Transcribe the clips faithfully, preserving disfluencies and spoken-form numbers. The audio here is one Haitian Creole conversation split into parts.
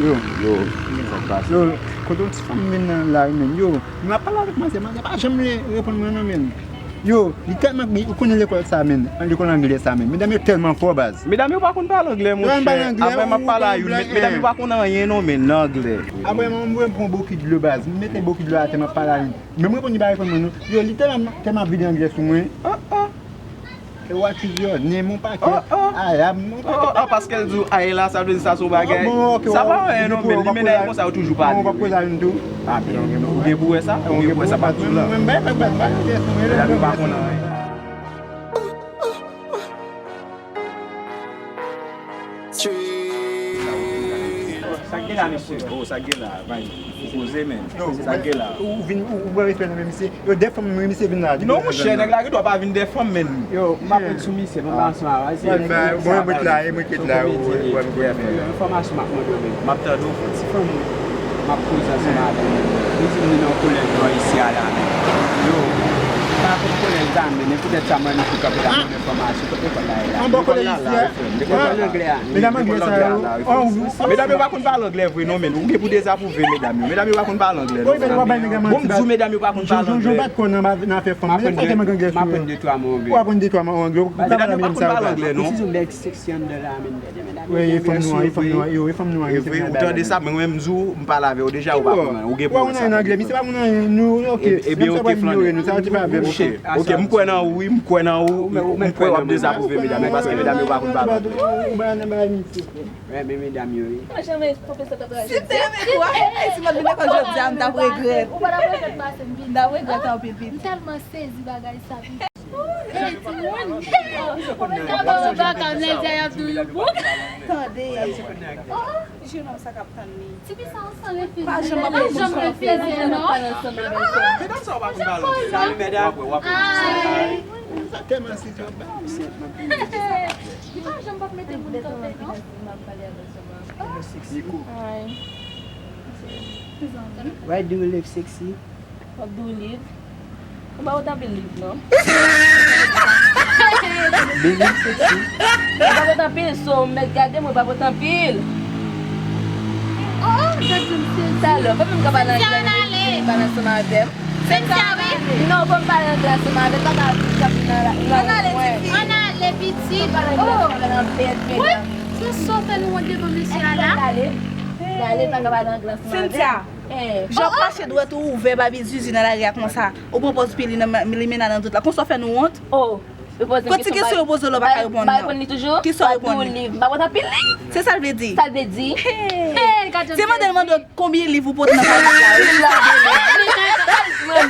Yo, yo, sa k pase? Yo, kote yon ti fanm vin nan lari, men. Yo, m ap pale avèk manzè, manzè pa janm vle reponn mwen non, men. Yo, li tèlman, ou konnen lekòl sa, men, lekòl anglè sa, men. Medam yo tèlman fò, baz. Medam yo pa konn pale anglè, monchè. Apre m ap pale a youn, medam yo pa konn anyen non, men, nan anglè. Apre mwen, mwen pran boki dlo, baz. M mete boki dlo atè, m ap pale a youn. Men mwen reponn li pa reponn mwen non. Yo, li tèlman, tèlman ap vide anglè sou mwen. E what is your name, mon pake? I am, mon pake. Oh, paske l di w I la, sa vle di sa se yon bagay. Sa pa anyen non, men li mennen konsa yo toujou pale. Ou gen pou wè sa, ou gen pou wè sa, m ap di w la. Medam yo pa konn anyen. Sa k gen la, mesye? Oh, sa k gen la? Ou poze, men. Sa k gen la? Ou vin, ou, ou pran respè nan men misye. Yo, dè fanm, men misye vin la. Non, monchè, nèg la gen dwa pa vin dè fanm, men. Yo, m ap ret sou misye, m ap ansanm avè l. Bon, mwen la, e mwen ki la. Enfòmasyon m ap mande w, men. M ap tande w. Ti fanm, m ap koze ansanm avè l, men. Li di m li nan yon kolèj nò isi a la, men. Yo, pa konn kolèj la, men. E poutèt sa, mwen, nou pou kanpe la, men. Anba kolèj isi a. Medam anglè sa yo. Medam yo pa konn pale anglè vre non, men. Ou gen pou dezapwouve medam yo. Medam yo pa konn pale anglè non. Bon, m di w, medam yo pa konn pale anglè. Ou aprann de twa mo anglè. Medam yo pa konn pale anglè non. Wi, e fanm nwa, e fanm nwa, yo, e fanm nwa. E vre, ou tande sa, men mwen, m di w, m pale avè w deja, ou pa konn anyen. Ou gen pou wè sa. Anglè, misye pa konn anyen, nou, ok. Ebyen, ok, flannen. Monchè, ok, m kwè nan ou, wi, m kwè nan ou, m kwè w ap dezapwouve medam yo, paske medam yo pa konn pale anglè. Ou ba nan bay misye. Renmen medam yo, wi. Mwen janm pwofesè t ap raje. Si m te renmen tou, a, si m ap vin lekòl jodi a, m t ap regrèt. Ou pa t ap regrèt pase m vini. M t ap regrèt anpil, pitit. M tèlman sezi bagay sa, pitit. Ey, timoun. Ou pa wè baka m lè y ap di w yon bouk. Tande. Jenòm sa k ap tann li. Tifi sa, ou sanble feze. Pa janm ap refize, non. Medam sa yo pa konn pale anglè. Salut, mesdames. Ay. Sa tèlman sezi, yo ba m sèt nan peyi. Li pa janm p ap mete moun kanpe, non. Ay. Why do you live sexy? W ap di w liv? Ou pa pot anpil liv, non. Believe sexy. Ou pa pot anpil, so, mèt gade mwen, ou pa pot anpil. Oh, oh, gad jan m sezi. Talè, fò m menm ka pale anglè, men li pale ansanm avè m. Cynthia, wi. Non, fò m pale anglè ansanm avè l, pa ka ap vin nan la, nan mwen. Ann ale, pitit. Fò m pale anglè ansanm avè l, anglè, medam. Wi, se sa w fè nou wont devan mesye a la. Gade, gade, pa ka pale anglè ansanm avè l. Cynthia. Jan w mache dwèt ou ouvè babi zuzu nan lari a konsa, ou pran pòz pye li nan men, li mennen nan tout la. Konsa w fè nou wont? Oh, yo poze m kesyon. Kot ti kesyon yo poze w la, w pa ka reponn nan. M pa reponn li toujou? Kisa w reponn li? M pa pot anpil liv. Se sa l vle di? Sa l vle di? Hey! Se mande l mande w konbyen liv ou pote nan valiz la, wi.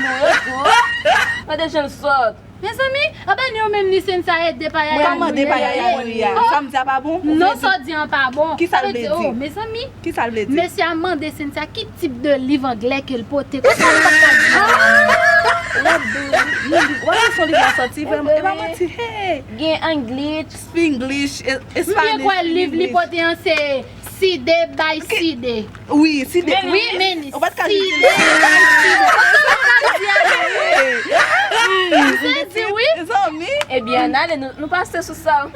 Mande jan l sòt. Mezanmi, anben nou menm ni Cynthia ede pa yaya. Kòman de pa yaya Yuri a? Sa m di a pa bon? Non, sa w di an pa bon. Kisa l vle di? Oh, mezanmi. Kisa l vle di? Mesye a mande Cynthia ki tip de liv anglè ke l pote. Kisa l pa ka di? What do you mean? Wè ki son liv la sòti vrèman? E pa manti. Hey! Gen English. Spanglish, Spanish. M byen kwè liv li pote an se Side bay Side. Wi, Side. Wi, men Side bay Side. Ou pa t ka jwenn Side. Ou pa t ka di a. Mezanmi. Ebyen, ann ale, nou, nou pase sou sa.